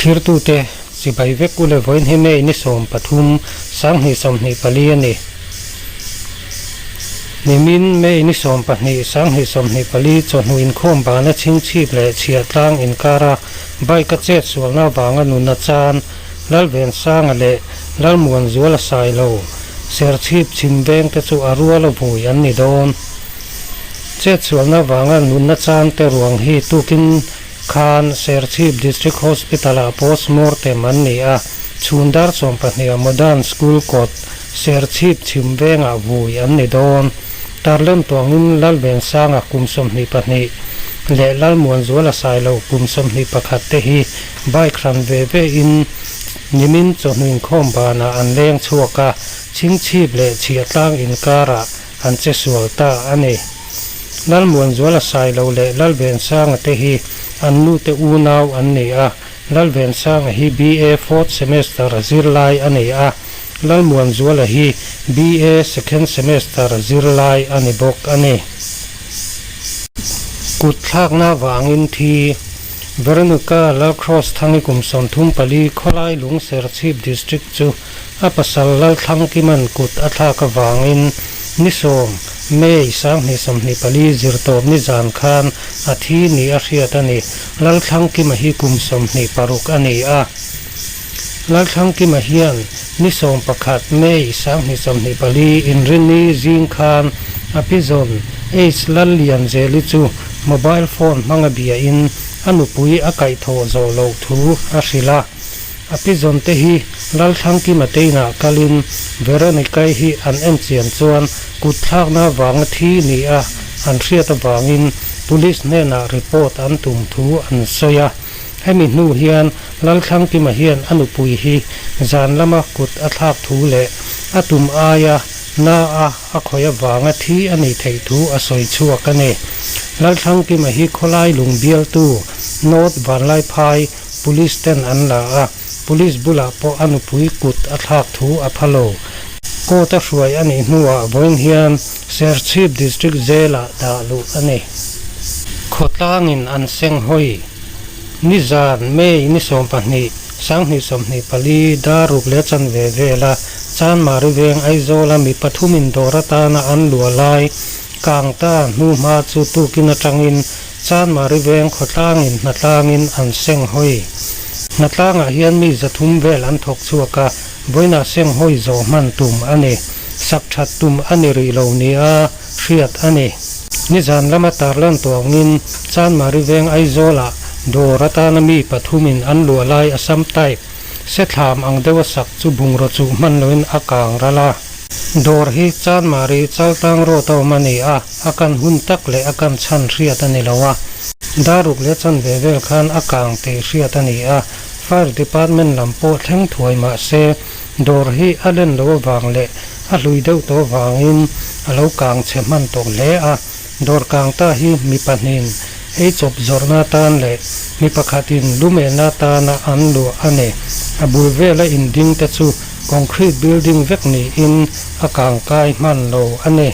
Thlirtute chibai vek u le vawiin hi May ni 13, 2024 a ni. Nimin May ni 12, 2024 chawhnu inkhawm bana chhingchhip leh chhiahtlang inkara bike a chet sualna avanga nuna chan Lalvensanga leh Lalmuanzuala Sailo Serchhip chhim vengte chu a rual a vui an ni dawn. Chetsualna avanga nunna changte ruang hi tukin khan Serchhip District Hospital-ah postmortem an ni a, chhun dar 12-ah Modern School kawt Serchhip chhim vengah vui an ni dawn. Tarlen tuangin Lalvensanga kum 22 leh Lalmuanzuala Sailo kum 21 te hi bike hran ve ve in nimin chawhnu inkhawm banah an leng chhuak a, chhingchhip leh chhiahtlang inkarah an che sual ta a ni. Lalmuanzuala Sailo leh Lalvensanga te hi an nute unau an ni a, Lalvensanga hi BA fourth semester zirlai a ni a, Lalmuanzuala hi BA second semester zirlai a ni bawk a ni. Kut thlakna vangin thi Veronica Lalcross Thangi kum 34 khawlai lung Serchhip District chu a pasal Lalthlangkiman kut a thlak avangin ni 10 May 2024 zirtawp ni zan khan a thi ni a hriat a ni. Lalthlangkima hi kum 26 a ni a. Lalthlangkima hian ni 11 May 2024 inrinni zing khan a pizawn H Lallianzeli chu mobile phone hmanga bia in a nupui a kaihthawh zawh loh thu a hrilh a. A pizawn te hi Lalthlangkima te inah kalin Veronica-i hi an en chian chuan kut thlakna avanga thi ni a an hriat avangin police hnenah report an tum thu an sawi a. Hemi hnu hian Lalthlangkima hian a nupui hi zan lama kut a thlak thu leh a tum aia na a a khawih avanga thi a nih theih thu a sawi chhuak a ni. Lalthlangkima hi khawlai lung bialtu North Vanlaiphai Police ten an la a, police bulah pawh a nupui kut a thlak thu a pha lo. Court a hruai a nih hnuah vawiin hian Serchhip District Jail-ah dah luh a ni. Khawtlangin an seng hawi. Nizan, May ni 12, 2024, dar ruk leh chanve vela Chanmari veng Aizawla mi pathumin dawr atana an luah lai Kangta hnuhma chu tukin atangin Chanmari veng khawtlangin hnatlangin an seng hawi. Hnatlangah hian mi 300 vel an thawk chhuak a, vawiinah seng hawi zawh hman tum a ni. Sak that tum a ni rih lo nia hriat a ni. Nizan lama tarlan tuangin Chanmari veng Aizawlah dawr atana mi pathumin an luah lai Assam type sethlam ang deuha sak chu bungraw chuh hman loin a kang ral a. Dawr hi Chanmari Chaltlang Road a awm a ni a, a kan hun tak leh a kan chhan hriat a ni lo a. Daruk leh chanve vel khan a kang tih hriat a ni a, Fire Department lam pawh thleng thuai mah se, dawr hi a len lo avang leh a hlui deuh tawh avangin a lo kang chhe hman tawh hle a. Dawr kang ta hi mi pahnihin ei chawp zawrhna atan leh mi pakhatin lumelna atana an luah a ni. A bul vela inding te chu concrete building vek niin a kang kai hman lo a ni.